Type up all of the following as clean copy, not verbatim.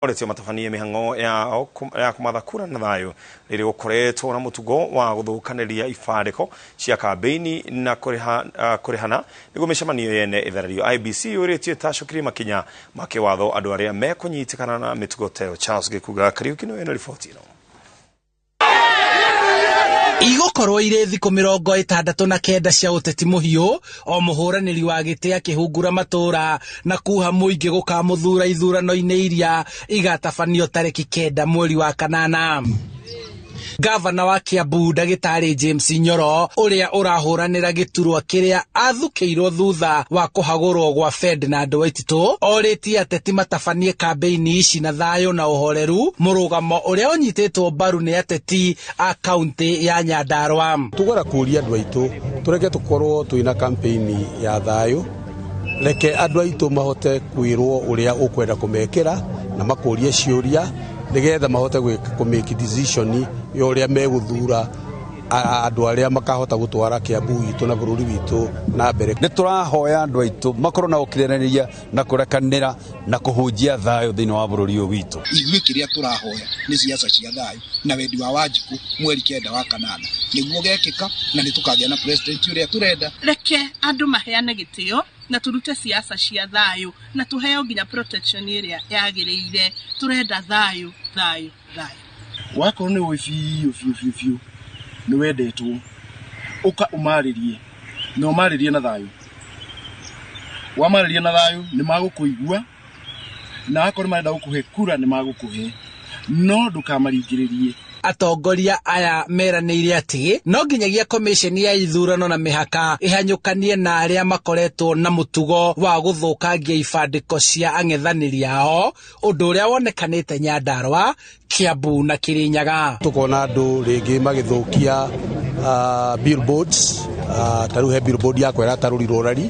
Oretio matabanie mihango ya kumatha kura na thayo rĩrĩ gũkoretwo na mũtugo wa gũthũkanĩria ibandĩko cia kambĩini na kũrĩhana nĩguo mĩcemanio yene ĩthererio. IEBC yũrĩtie ĩtacũkĩrie makinya ma kĩwatho andũ arĩa mekũnyitĩkana na mĩtugo ta ĩyo. Charles Gĩkuga Kariũki nĩwe na riboti ĩno. Igũkorwo irĩ thikũ 69 cia ũteti mũhiũ o mũhũranĩri wa gĩtĩ akĩhungura matũra na kuha mũingĩ gũkamũthura ithurano-inĩ iria igatabanio tarĩki 9 mweri wa 8. Gavana wa Kiambu Ndagĩtarĩ James Nyoro ũrĩa ũrahũranĩra gĩturwa kĩrĩa athukĩirwo thutha wa kũhagũrwo gwa Ferdinand Waititũ orĩtie ateti matabanie kambĩini ici na thayũ na ũhoreru, mũrũgamo ũrĩa ũnyitĩtwo mbaru nĩ ateti a kaunti ya Nyandarua. Tugwenda kũria andũ aitũ tũreke tũkorwo twĩna kampĩini ya thayũ, reke andũ aitũ mahote kwĩrwo ũrĩa ũkwenda kũmekĩra na makũrie ciũria nĩgetha mahote kũ make decision ya ũrĩa megũthura andũ arĩa makahota gũtwara Kiambu witũ na bũrũri witũ na mbere. Nĩ tũrahoya andũ aitũ makorwo na ũkiranĩria na kũrekanĩra na kũhunjia thayũ thĩinĩ wa bũrũri ũyũ witũ. Ithuĩ kĩrĩa tũrahoya nĩ siasa cia thayũ na wendi wa Wanjikũ mweri 9 wa 8 nĩguo gekĩka na nĩ tũkagĩa na president ũrĩa tũrenda. Reke andũ maheane gĩtĩo na tũrute siasa cia thayũ na tũheo nginya protection ĩrĩa yagĩrĩire. Tũrenda thayũ, thayũ, thayũ. Wakorwo nĩ ũĩ biũ biũ biũ biũ nĩ wendetwo, ũka ũmarĩrie na ũmarĩrie na thayũ. Wamarĩria na thayũ nĩ magũkũigua, na akorwo nĩ marenda gũkũhe kura nĩ magũkũhe, no ndũkamaringĩrĩrie. Atongoria aya meranĩire atĩ no nginyagia komisheni ya ithurano na mĩhaka ĩhanyũkanie na arĩa makoretwo na mũtugo wa gũthũkangia ibandĩko cia ang'ethanĩri ao, ũndũ ũrĩa wonekanĩte Nyandarua, Kiambu na Kirinyaga. Tukona andũ rĩngĩ magĩthũkia billboards, ta rĩu he billboard yakwa ĩratarũrirwo rari,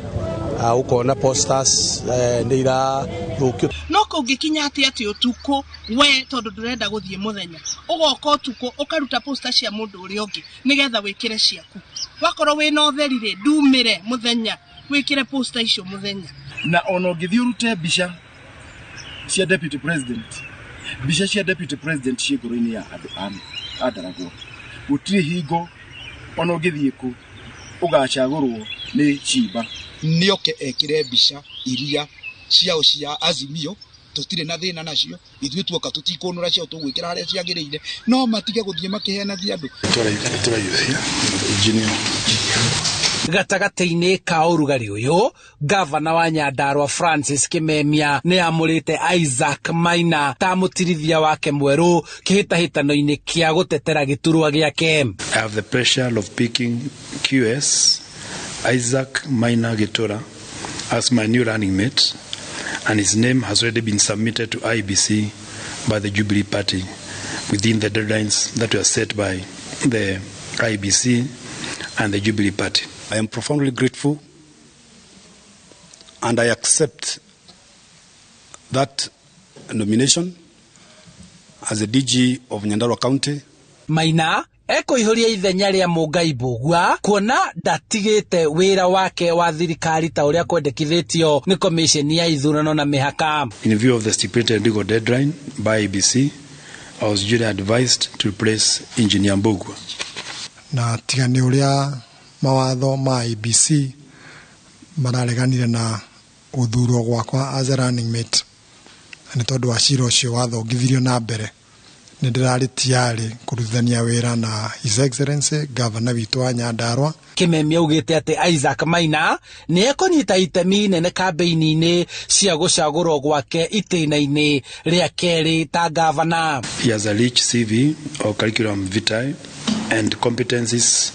ũkona posters nĩ irathũkio. No kũngĩkinya atĩ atĩ ũtukũ we tondũ ndũrenda gũthiĩ mũthenya ũgoka ũtukũ ũkaruta poster cia mũndũ ũrĩa ũngĩ nĩgetha wĩkĩre ciaku. Wakorwo wĩna ũtheri rĩ, ndumĩre mũthenya wĩkĩre poster icio mũthenya. Na ona ũngĩthiĩ ũrute mbica cia deputy president, mbica cia deputy president ciĩ ngoro-inĩ ya andũ a Ndaragwa, gũtirĩ hingo ona ũngĩthiĩ kũ ũgacagũrwo nĩ cimba. Nĩoke ekĩre mbica iria ciao cia Azimio, tũtirĩ na thĩna nacio, ithuĩ tuoka tũtikũnũra ciao, tũgwĩkĩra harĩa ciagĩrĩire, no matige gũthiĩ makĩheanagia andũ. Gatagatĩ-inĩ ka ũrugarĩ ũyũ, gavana wa Nyandarua Francis Kimemia nĩ amũrĩte Isaac Maina ta mũtirithia wake mwerũ kĩhĩtahĩtano-inĩ kĩa gũtetera gĩturwa gĩake. I have the pleasure of picking QS Isaac Maina Gitura as my new running mate, and his name has already been submitted to IEBC by the Jubilee Party within the deadlines that were set by the IEBC and the Jubilee Party. I am profoundly grateful and I accept that nomination as the DG of Nyandarua County. Maina ekũihũria ithenya rĩa Mũngai Mbũgua kuona ndatigĩte wĩra wake wa thirikari ta ũrĩa kwendekithĩtio nĩ komisheni ya ithurano na mĩhaka. In view of the stipulated legal deadline by IEBC, I was duly advised to replace Engineer Mbugua. Na tiga nĩ ũrĩa mawatho ma IEBC marareganire na gũthurwo gwakwa as a running mate, na nĩ tondũ wa cira ũcio wathongithirio na mbere, nĩ ndĩrarĩ tayari kũrutithania wĩra na His Excellency Governor witũ wa Nyandarua. Kimemia augĩte atĩ Isaac Maina nĩ ekũnyita itemi inene kambĩini-inĩ cia gũcagũrwo gwake itĩna-inĩ rĩa kerĩ ta gavana. He has a rich CV or curriculum vitae and competencies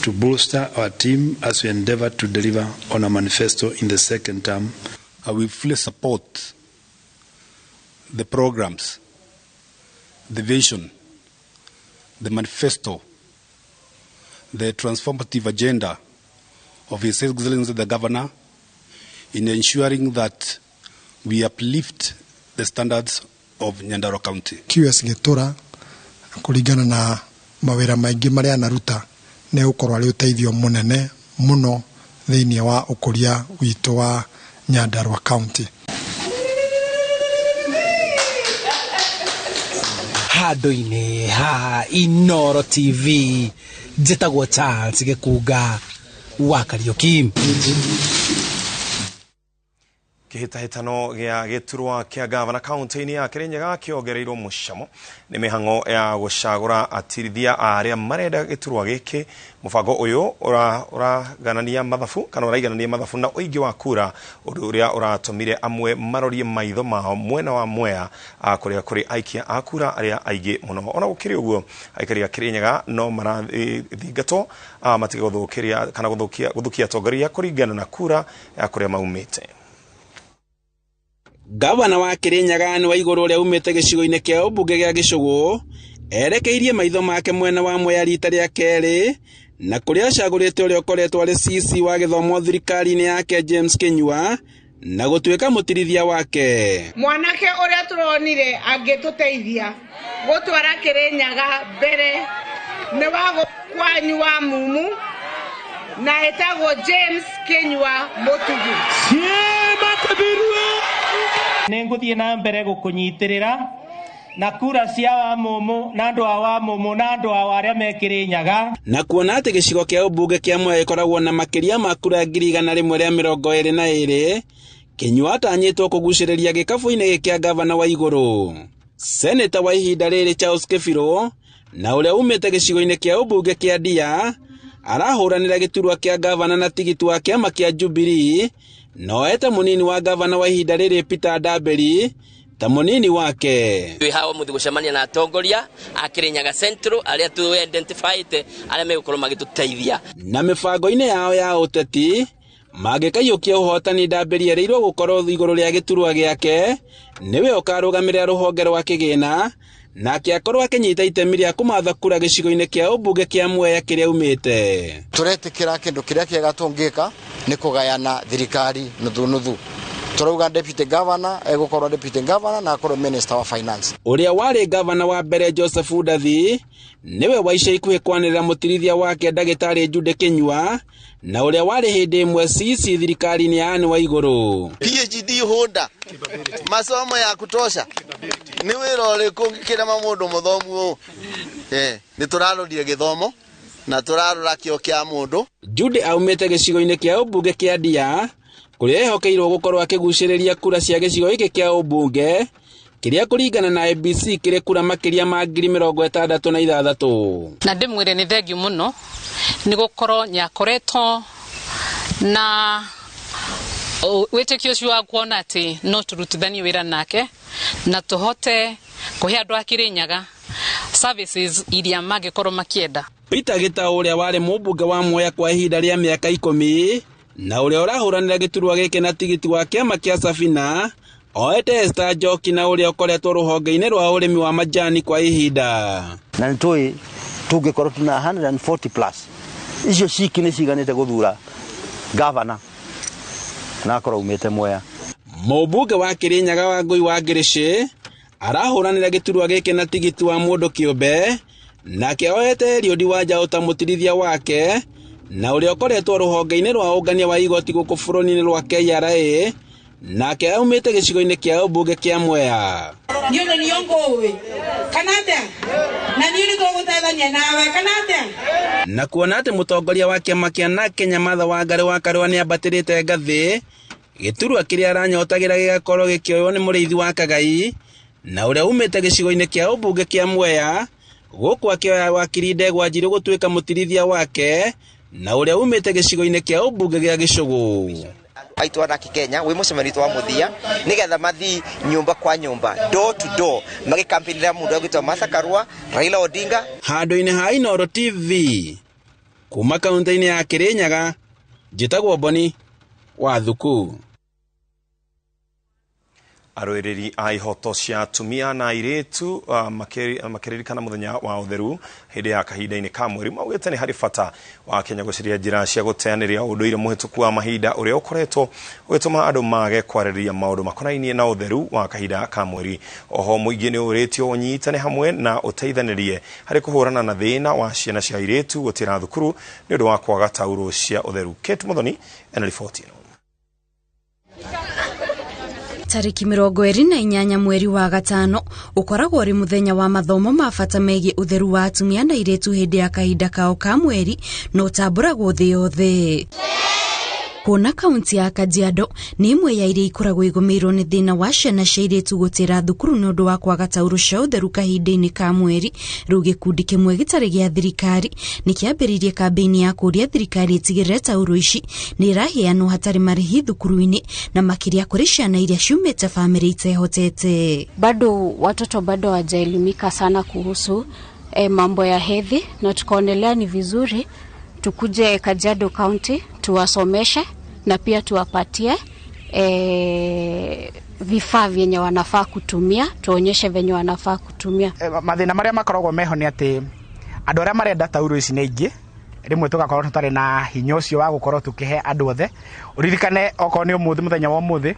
to bolster our team as we endeavor to deliver on our manifesto in the second term. I will fully support the programs, the vision, the manifesto, the transformative agenda of His Excellency the Governor in ensuring that we uplift the standards of Nyandarua County. QS Gitura kũringana na mawĩra maingĩ marĩa anaruta nĩ gũkorwo arĩ ũteithio mũnene mũno thĩinĩ wa ũkũria witũ wa Nyandarua County. Handũ-inĩ ha Inooro TV, njĩtagwo Charles Gĩkunga wa Kariũki. Kĩhĩtahĩtano gĩa gĩturwa kĩa gavana kaunti-inĩ ya Kirinyaga kĩongereirwo mũcamo nĩ mĩhang'o ya gũcagũra atirithia arĩa marenda gĩturwa gĩkĩ. Mũbango ũyũ ũraganania mathabu kana ũraiganania mathabu na ũingĩ wa kura, ũndũ ũrĩa ũratũmire amwe marorie maitho mao mwena wa Mwea kũrĩa kũrĩ aikia a kura arĩa aingĩ mũno. Ona gũkĩrĩ ũguo, aikari a Kirinyaga no marathingatwo matige gũthũkĩria kana gũthũkia atongoria kũringana na kura ya kũrĩa maumĩte. Gavana wa Kirinyaga nĩ wa igũrũ ũrĩa umĩte gĩcigo-inĩ kĩa ũmbunge gĩa Gĩcũgũ erekeirie maitho make mwena wa Mwea rita rĩa kerĩ na kũrĩa acagũrĩte ũrĩa ũkoretwo arĩ CC wa gĩthomo thirikari-inĩ yake James Kinyua na gũtuĩka mũtirithia wake. Mwanake ũrĩa tũronire angĩtũteithia gũtwara Kirinyaga mbere nĩ wa kwanyu wa mumu na etagwo James Kinyua Mutugi. Nĩngũthiĩ na mbere gũkũnyitĩrĩra na kura cia wa mumu na andũ a wa mumu na andũ a arĩa me Kirinyaga. Na kuona atĩ gĩcigo kĩa ũmbunge kĩa Mwea gĩkoragwo na makĩria ma kura 122,000, Kinyua atanyĩtwo kũgucĩrĩria gĩkabũ-inĩ kĩa gavana wa igũrũ. Seneta wa ihinda rĩrĩ Charles Kĩbirũ na ũrĩa umĩte gĩcigo-inĩ kĩa ũmbunge kĩa Ndia arahũranĩra gĩturwa kĩa gavana na tigiti wa kĩama kĩa Jubilee, no ete mũnini wa gavana wa ihinda rĩrĩ Peter Ndamberi ta mũnini wake. Twĩ haha ũmũthĩ gũcemania na atongoria a Kirinyaga Central arĩa tu identified arĩa megũkorwo magĩtũteithia. Na mĩbango-inĩ yao ya ũteti mangĩkaiyũkia ũhotani, Ndamberi erĩirwo gũkorwo igũrũ rĩa gĩturwa gĩake nĩwe ũkarũgamĩrĩra rũhonge rwa kĩgĩna, nake akorwo akĩnyita itemi rĩa kũmatha kura gĩcigo-inĩ kĩa ũmbunge kĩa Mwea kĩrĩa umĩte. Tũretĩkĩra kĩndũ kĩrĩa kĩega tũngĩka nĩ kũgayana thirikari nuthu nuthu. Tũrauga deputy governor egũkorwo deputy governor na akorwo minister wa finance. Ũrĩa warĩ gavana wa mbere Joseph Ndathi nĩwe wa ica ikuhĩ kwanĩrĩra mũtirithia wake ndagĩtarĩ Jude Kinyua na ũrĩa warĩ hĩndĩ ĩmwe CC thirikari-inĩ ya Anne Waigũrũ. PhD holder, masomo ya kutosha, nĩ wĩra ũrĩkũ ũngĩkĩrema mũndũ mũthomu ũũ? Nĩ tũrarorire gĩthomo na tũrarora kĩo kĩa mũndũ. Jude aumĩte gĩcigo-inĩ kĩa ũmbunge kĩa Ndia kũrĩa ehokeirwo gũkorwo akĩgucĩrĩria kura cia gĩcigo gĩkĩ kĩa ũmbunge kĩrĩa kũringana na ABC kĩrĩ kura makĩria ma 66,000. Na ndĩmwĩre nĩ thengiũ mũno nĩ gũkorwo nĩakoretwo na wĩtĩkio ũcio wa kuona atĩ no tũrutithanie wĩra nake na tũhote kũhe andũ a Kirinyaga services iria mangĩkorwo makĩenda. Peter Gitau ũrĩa warĩ mũmbunge wa Mwea kwa ihinda rĩa mĩaka 10 na ũrĩa ũrahũranĩra gĩturwa gĩkĩ na tigiti wa kĩama kĩa Safina oete Esther Njoki na ũrĩa ũkoretwo rũhonge-inĩ rwa ũrĩmi wa majani kwa ihinda. Na nĩtũĩ tũngĩkorwo tuna 140 plus icio ciki nĩ ciganĩte gũthura gavana na akorwo umĩte Mwea. Mũmbunge wa Kirinyaga wa Ngũi wa Ngĩrĩcĩ arahũranĩra gĩturwa gĩkĩ na tigiti wa mũndũ kĩũmbe, nake oete Eliud Wanjaũ ta mũtirithia wake na ũrĩa ũkoretwo rũhonge-inĩ rwa ũngania wa igoti gũkũ bũrũri-inĩ rwa KRA, nake aumĩte gĩcigo-inĩ kĩa ũmbunge kĩa Mwea. Niĩ nĩ niĩ ngũĩ kana atĩa na niĩ nĩtũgũteithania nawe kana atĩa. Na kuona atĩ mũtongoria wa kĩama kĩa NARC Kenya Martha Wangari wa Karua nĩambatĩrĩte ngathĩ, gĩturwa kĩrĩa aranyotagĩra gĩgakorwo gĩkĩoywo nĩ mũrĩithi wa Kagai na ũrĩa umĩte gĩcigo-inĩ kĩa ũmbunge kĩa Mwea, gũkũ akĩoya wakiri Ndegwa Njirũ gũtuĩka mũtirithia wake na ũrĩa umĩte gĩcigo-inĩ kĩa ũmbunge gĩa Gĩcũgũ. Aitũ anake Kenya wĩ mũcemanio witũ wa mũthia nĩgetha mathi nyũmba kwa nyũmba, door to door, magĩkampĩinĩra mũndũ ũgwĩtwo Martha Karua, Raila Odinga. Handũ-inĩ ha Inooro TV kuma kaunti-inĩ ya Kirinyaga, njĩtagwo Boni wa Thuku. Arũĩrĩri a ihoto cia atumia na airĩtu makĩririkana mũthenya wa ũtheru hĩndĩ ya kahinda-inĩ ka mweri maugĩte nĩ harĩ bata wa Kenya gũcaria njĩra cia gũteanĩria ũndũire mũhĩtũku wa mahinda ũrĩa ũkoretwo ũgĩtũma andũ mage kwarĩrĩria maũndũ makonainie na ũtheru wa kahinda ka mweri. Oho mũingĩ nĩ ũrĩtio ũnyitane hamwe na ũteithanĩrie harĩ kũhũrana na thĩna wa ciana cia airĩtu gũtĩra thukuru nĩ ũndũ wa kwaga taurũ cia ũtheru. Kate Muthoni ena riboti ĩno. Tarĩki 28 mweri wa gatano ũkoragwo ũrĩ mũthenya wa mathomo ma bata megiĩ ũtheru wa atumia na airĩtu hĩndĩ ya kahinda kao ka mweri na ũtambũragwo thĩ yothe. Kuona kaunti ya Kajiado nĩ ĩmwe ya iria ikoragwo igũmĩirwo nĩ thĩna wa ciana cia airĩtu gũtĩra thukuru nĩ ũndũ wa kwaga taurũ cia ũtheru kahinda-inĩ ka mweri, rĩu gĩkundi kĩmwe gĩtarĩ gĩa thirikari nĩ kĩambĩrĩirie kambĩini ya kũũria thirikari ĩtigĩrĩre taurũ ici nĩ iraheanwo hatarĩ marĩhi thukuru-inĩ na makĩria kũrĩ ciana iria ciumĩte bamĩrĩ itehotete. Bado watoto bado hawajaelimika sana kuhusu mambo ya hedhi, na tukaonelea ni vizuri tukuje Kajiado County tuwasomeshe na pia tuwapatie vifaa vyenye wanafaa kutumia, tuonyeshe venye wanafaa kutumia. Mathĩna marĩa makoragwo meho nĩ atĩ andũ arĩa marenda taurũ ici nĩ aingĩ, rĩmwe tũgakorwo tũtarĩ na hinya ũcio wa gũkorwo tũkĩhe andũ othe. Ũririkane okorwo nĩ ũmũthĩ, mũthenya wa ũmũthĩ,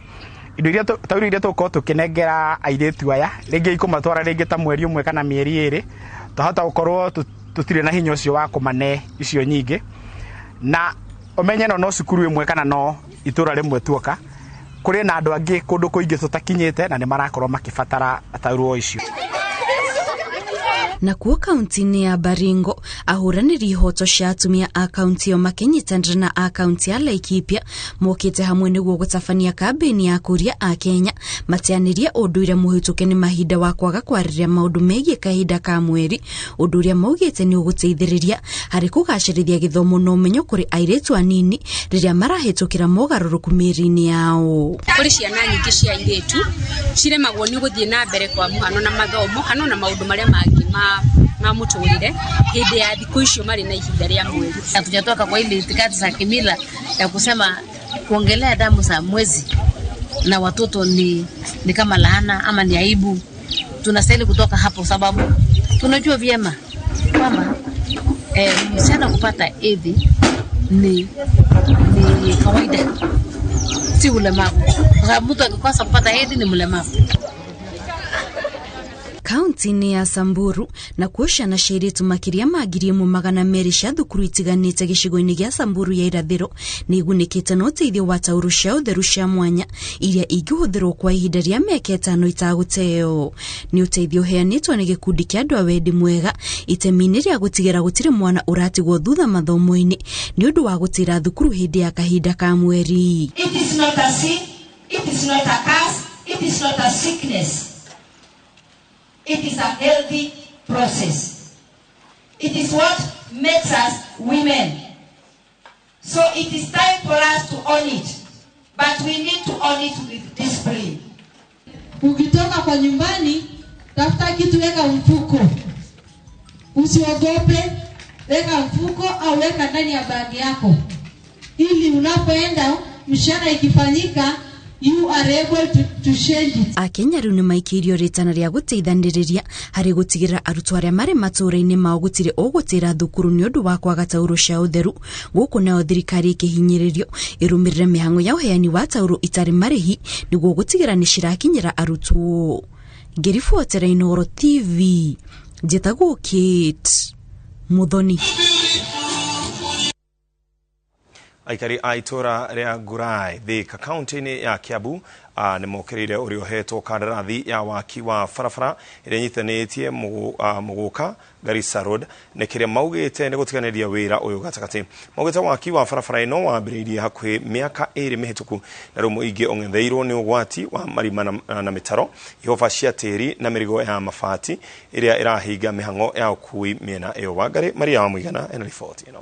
indo iria taurũ iria tũgũkorwo tũkĩnengera airĩtu aya rĩngĩ ikũmatwara rĩngĩ ta mweri ũmwe kana mĩeri 2, twahota gũkorwo tũtirĩ na hinya ũcio wa kũmane icio nyingĩ. Na ũmenye no cukuru ĩmwe kana no itũra rĩmwe tuoka, kũrĩ na andũ angĩ kũndũ kũingĩ tũtakinyĩte na nĩ marakorwo makĩbatara taurũ icio. Nakuo kaunti-inĩ ya Baringo, ahũranĩri ihoto cia atumia a kaunti ĩyo makĩnyitanĩra na a kaunti ya Laikipia mokĩte hamwe nĩguo gũtabania kambĩini ya kũũria Akenya mateanĩrie ũndũire mũhĩtũke nĩ mahinda wa kwaga kwarĩrĩria maũndũ megiĩ kahinda ka mweri, ũndũ ũrĩa maugĩte nĩ ũgũteithĩrĩria harĩ kũgacĩrithia gĩthomo na ũmenyo kũrĩ airĩtu anini rĩrĩa marahĩtũkĩra mogarũrũku mĩĩrĩ-inĩ yao. Kũrĩ ciana nyingĩ cia airĩtu ciremagwo nĩ gũthiĩ na mbere kwa mũhano na mathomo kana ona maũndũ marĩa mangĩ ma mũtũrĩre hĩndĩ ya thikũ icio marĩ na ihinda rĩa mweri. Hatujatoka kwa ile itikadi za kimila ya kusema kuongelea damu za mwezi na watoto ni kama laana ama ni aibu. Tunastahili kutoka hapo sababu tunajua vyema kwamba msichana kupata hedhi ni kawaida, si ulemavu. Kwa sababu mtu akikosa kupata hedhi ni mlemavu. Kaunti-inĩ ya Samburu nakuo ciana cia airĩtu makĩria ma 1,200 cia thukuru itiganĩte gĩcigo-inĩ gĩa Samburu ya irathĩro nĩ igunĩkĩte na ũteithio wa taurũ cia ũtheru cia mwanya iria ingĩhũthĩrwo kwa ihinda rĩa mĩaka 5 itagũteo. Nĩ ũteithio ũheanĩtwo nĩ gĩkundi kĩa andũ a wendi mwega itemi-inĩ rĩa gũtigĩra gũtirĩ mwana ũratigwo thutha mathomo-inĩ nĩ ũndũ wa gũtĩra thukuru hĩndĩ ya kahinda ka mweri. It is not a sin, it is not a curse, it is not a sickness. It is a healthy process. It is what makes us women. So it is time for us to own it. But we need to own it with discipline. Ukitoka kwa nyumbani, tafuta kitu, weka mfuko. Usiogope, weka mfuko au weka ndani ya bagi yako. Ili unapoenda, mshahara ikifanyika, you are able to change it. Akenya rĩu nĩ maikĩirio rĩtana rĩa gũteithanĩrĩria harĩ gũtigĩrĩra arutwo arĩa marĩ matũũra-inĩ mao gũtirĩ ũgũtĩra thukuru nĩ ũndũ wa kwaga taurũ cia ũtheru. Gũkũ nayo thirikari ĩkĩhinyĩrĩrio ĩrũmĩrĩre mĩhang'o ya ũheani wa taurũ itarĩ marĩhi nĩguo gũtigĩrĩra nĩ cirakinyĩra arutwo. Ngĩribotera Inooro TV, njĩtagwo Kate Muthoni. Aikari a itũra rĩa Ngurai Thika kaunti-inĩ ya Kiambu nĩ mokĩrĩire ũrĩa ũhetwo kandarathi ya waki wa barabara ĩrĩa ĩnyitanĩtie Mũgũka Garissa Road nĩ kĩrĩa maugĩte nĩ gũtiganĩria wĩra ũyũ gatagatĩ. Maugĩte waki wa barabara ĩno wambĩrĩirie hakuhĩ mĩaka 2 mĩhĩtũku na rĩu mũingĩ ũng'etheirwo nĩ ũgwati wa marima na mĩtaro, ihoba cia tĩri na mĩrigo ya mabati ĩrĩa ĩrahinga mĩhang'o ya ũkui mĩena ĩyo. Wangari Maria wa Mũigana ena riboti ĩno.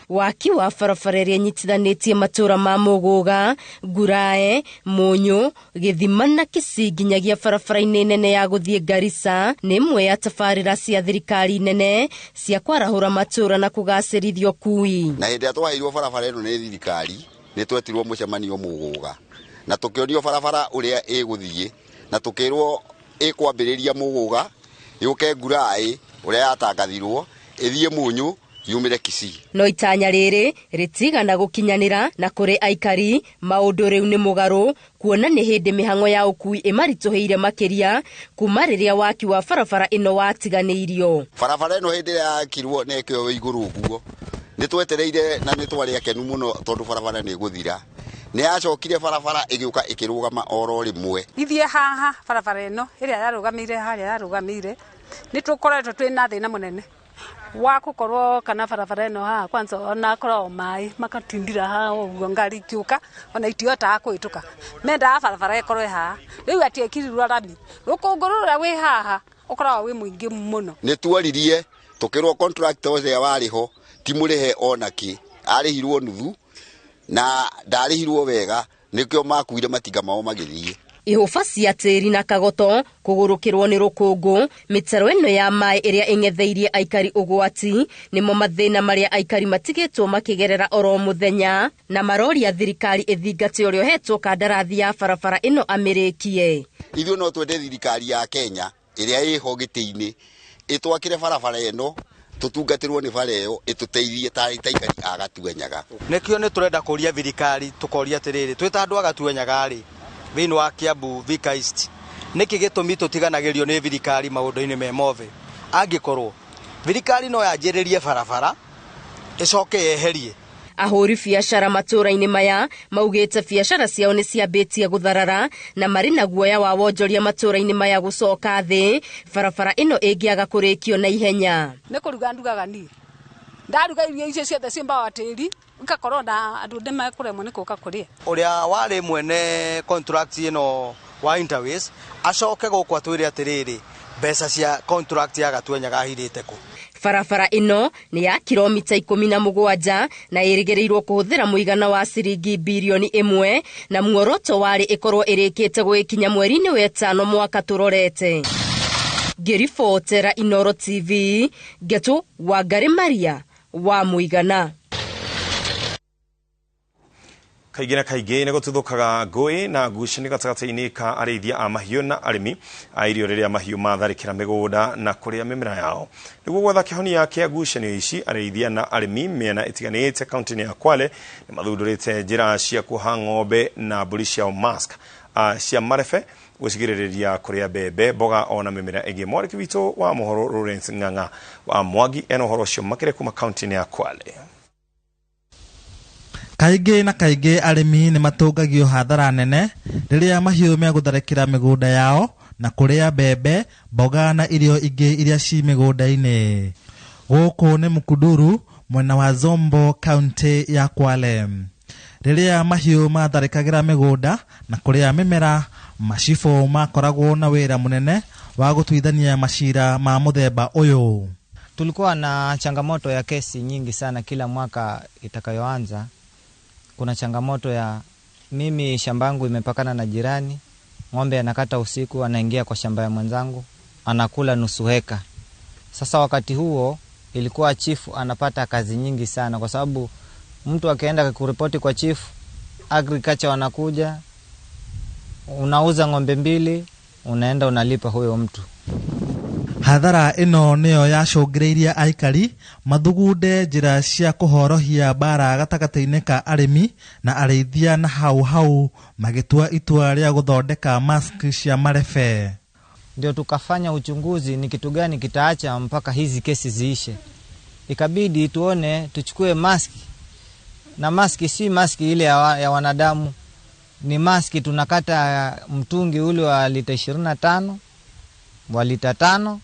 Waki wa barabara ĩrĩa ĩnyitithanĩtie matũũra ma Mũgũga, Ngurae, Mũnyũ, Gĩthima na Kisii nginyagia barabara-inĩ nene ya gũthiĩ Garissa nĩ ĩmwe ya tabarĩra cia thirikari nene cia kwarahũra matũũra na kũgacĩrithia ũkui. Na hĩndĩ ĩrĩa twaheirwo barabara ĩno nĩ thirikari nĩ twetirwo mũcemanio Mũgũga na tũkĩonio barabara ũrĩa ĩgũthiĩ na tũkĩrwo ĩkwambĩrĩria Mũgũga yũke Ngurae ũrĩa yatangathirwo ĩthiĩ Mũnyũ yumire Kisii. No itanya rĩrĩ rĩtigana gũkinyanĩra na kũrĩ aikari maũndũ rĩu nĩ mũgarũ kuona nĩ hĩndĩ mĩhang'o ya ũkui ĩmaritũhĩire makĩria kuma rĩrĩa waki wa barabara ĩno watiganĩirio. Barabara ĩno hĩndĩ ĩrĩa yakirwo na ĩkĩoywo igũrũ ũguo nĩ twetereire na nĩ twarĩ akenu mũno tondũ barabara nĩ ĩgũthira. Nĩ yacokire barabara ĩgĩũka ĩkĩrũgama oro rĩmwe. Ithiĩ haha barabara ĩno ĩrĩa yarũgamĩire harĩa yarũgamĩire nĩ tũkoretwo twĩna thĩna mũnene wa gũkorwo kana barabara ĩno haha kwanza ona korwo maĩ makatindira haha ũguo ngari ikiũka ona itihotaga kũhĩtũka. Mendaga barabara ĩkorwo ĩ haha rĩu atĩ ĩkirirwo rami rũkũngũ rũrĩa wĩ haha ũkoragwo wĩ mũingĩ mũno. Nĩ tuoririe tũkĩrwo contractor ũrĩa warĩ ho ti mũrĩhe ona kĩ, arĩhirwo nuthu na ndarĩhirwo wega, nĩkĩo makuire matinga mao magĩthiĩ. Ihũba cia tĩri na kagoto kũgũrũkĩrwo nĩ rũkũngũ mĩtaro ĩno ya maĩ ĩrĩa ĩng'etheirie aikari ũgwati nĩmo mathĩna marĩa aikari matigĩtwo makĩgerera oro mũthenya na maroria thirikari ĩthingate ũrĩa ũhetwo kandarathi ya barabara ĩno amĩrĩkie. Ithuĩ no twende thirikari ya Kenya ĩrĩa ĩho gĩtĩ-inĩ ĩtwakĩre barabara ĩno tũtungatĩrwo nĩ bara ĩyo ĩtũteithie ta aikari a Gatuanyaga. Nĩkĩo nĩ tũrenda kũria thirikari tũkoria atĩrĩrĩ twĩ ta andũ a Gatuanyaga rĩ thĩinĩ wa Kiambu Thika East nĩkĩ gĩtũmi tũtiganagĩrio nĩ thirikari maũndũ-inĩ me mothe? Angĩkorwo thirikari no yanjĩrĩrie barabara ĩcoke yeherie. Ahũri biacara matũũra-inĩ maya maugĩte biacara ciao nĩ ciambĩtie gũtharara na marĩ na guoya wa wonjoria matũũra-inĩ maya gũcoka thĩ barabara ĩno ĩngĩaga kũrĩkio na ihenya. Nĩ kũruga ndugaga niĩ ndaruga irio icio ciothe ciambaga tĩri ngakorwo na andũ nĩ mekũremwo nĩ gũka kũrĩa. Ũrĩa warĩ mwene contract ĩno wa Interways acoke gũkũ atwĩre atĩrĩrĩ mbeca cia contract ya Gatuanyaga ahirĩte kũ. Barabara ĩno nĩ ya kilomita 17 na ĩrĩgĩrĩirwo kũhũthĩra mũigana wa ciringi birioni 1 na muoroto warĩ ĩkorwo ĩrĩkĩte gũgĩkinya mweri-inĩ wa 5 mwaka tũrorete. Ngĩribotera Inooro TV Ngetu Wangari Maria wa Mũigana. Kaingĩ na kaingĩ nĩ gũtuthũkaga ngũĩ na ngucanio gatagatĩ-inĩ ka arĩithia a mahiũ na arĩmi a irio rĩrĩa mahiũ matharĩkĩra mĩgũnda na kũrĩa mĩmera yao. Nĩguo gwetha kĩhonia kĩa ngucanio ici, arĩithia na arĩmi mĩena ĩtiganĩte kaunti-inĩ ya Kwale nĩ mathundũrĩte njĩra cia kuoha ng'ombe na mbũri ciao mask cia marebe gũcigirĩrĩria kũrĩa mbembe, mboga ona mĩmera ĩngĩ. Mwandĩki witũ wa mohoro Lawrence Ng'ang'a wa Mwangi ena ũhoro ũcio makĩria kuma kaunti-inĩ ya Kwale. Kaingĩ na kaingĩ arĩmi nĩ matũngagio hathara nene rĩrĩa mahiũ megũtharĩkĩra mĩgũnda yao na kũrĩa mbembe, mboga na irio ingĩ iria ci mĩgũnda-inĩ. Gũkũ nĩ Mukuduru mwena wa Zombo kaunti ya Kwale. Rĩrĩa mahiũ matharĩkagĩra mĩgũnda na kũrĩa mĩmera, macibũ makoragwo na wĩra mũnene wa gũtuithania macira ma mũthemba ũyũ. Tulikuwa na changamoto ya kesi nyingi sana kila mwaka itakayoanza. Kuna changamoto ya mimi shamba yangu imepakana na jirani, ng'ombe anakata usiku anaingia kwa shamba ya mwenzangu, anakula nusu heka. Sasa wakati huo ilikuwa chifu anapata kazi nyingi sana kwa sababu mtu akienda kuripoti kwa chifu, agriculture wanakuja, unauza ng'ombe 2, unaenda unalipa huyo mtu. Hathara ĩno nĩyo yacũngĩrĩirie aikari mathugunde njĩra cia kũhorohia mbara gatagatĩ-inĩ ka arĩmi na arĩithia na hau hau magĩtua itua rĩa gũthondeka mask cia marebe. Ndio tukafanya uchunguzi ni kitu gani kitaacha mpaka hizi kesi ziishe. Ikabidi tuone tuchukue maski, na maski si maski ile ya wanadamu, ni maski tunakata mtungi ule wa lita 25 wa lita 5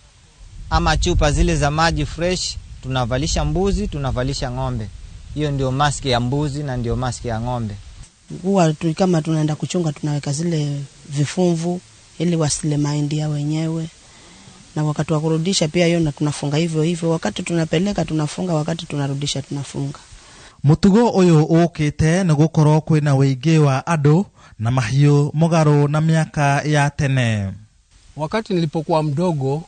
ama chupa zile za maji fresh, tunavalisha mbuzi, tunavalisha ng'ombe. Hiyo ndio maski ya mbuzi na ndio maski ya ng'ombe. Huwa kama tunaenda kuchunga tunaweka zile vifumvu ili wasile mahindi ya wenyewe. Na wakati wa kurudisha pia hiyo na tunafunga hivyo hivyo, wakati tunapeleka tunafunga, wakati tunarudisha tunafunga. Mutugo uyu ukite ni gukorwo kwina wĩingĩ wa andũ na mahiũ mũgarũ na miaka ya tene. Wakati nilipokuwa mdogo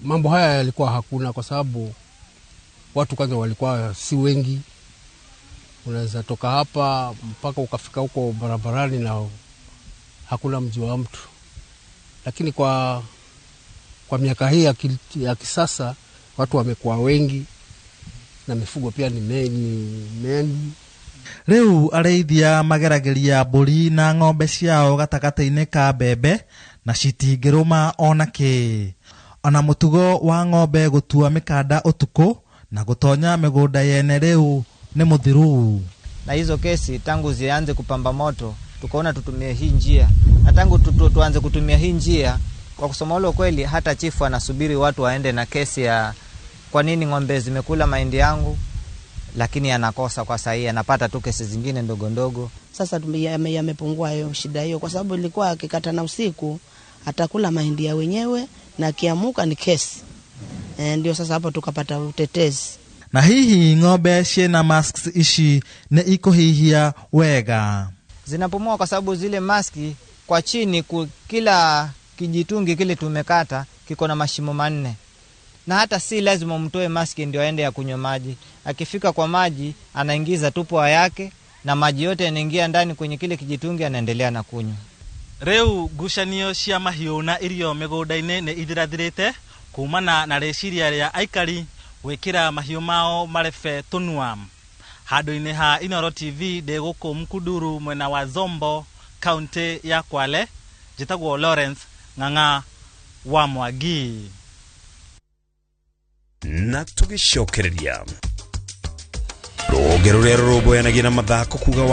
mambo haya yalikuwa hakuna, kwa sababu watu kwanza walikuwa si wengi. Unaweza toka hapa mpaka ukafika huko barabarani na hakuna mji wa mtu. Lakini kwa miaka hii ya kisasa watu wamekuwa wengi na mifugo pia ni mengi. Rĩu arĩithia mageragĩria mbũri na ng'ombe ciao gatagatĩ-inĩ ka mbembe na citingĩrũma ona kĩ. Ona mũtugo wa ng'ombe gũtua mĩkanda ũtukũ na gũtonya mĩgũnda yene rĩu nĩ mũthiru. Na hizo kesi tangu zianze kupamba moto, tukaona tutumie hii njia, na tangu tuanze kutumia hii njia, kwa kusema ule kweli, hata chifu anasubiri watu waende na kesi ya kwa nini ng'ombe zimekula mahindi yangu, lakini anakosa kwa sahihi, anapata tu kesi zingine ndogo ndogo. Sasa yamepungua hiyo shida hiyo, kwa sababu ilikuwa akikata na usiku atakula mahindi ya wenyewe na akiamuka ni kesi. Ndio sasa hapo tukapata utetezi. Na hihi ng'ombe ciena masks ici nĩ ikũhihia wega? Zinapumua kwa sababu zile maski kwa chini, kila kijitungi kile tumekata kiko na mashimo 4. Na hata si lazima umtoe maski ndio aende ya kunywa maji. Akifika kwa maji anaingiza tu pua yake na maji yote yanaingia ndani kwenye kile kijitungi, anaendelea na kunywa. Rĩu ngucanio cia mahiũ na irio mĩgũnda-inĩ nĩ ithirathirĩte kumana na rĩciria rĩa aikari gwĩkĩra mahiũ mao marebe tũnua. Handũ-inĩ ha Inooro TV ndĩ gũkũ Mkuduru mwena wa Zombo, kaunti ya Kwale, njĩtagwo Lawrence Ng'ang'a wa Mwangi. Na tũgĩcokereria rũhonge rũrĩa rũrũmbũyanagia na mathako kuga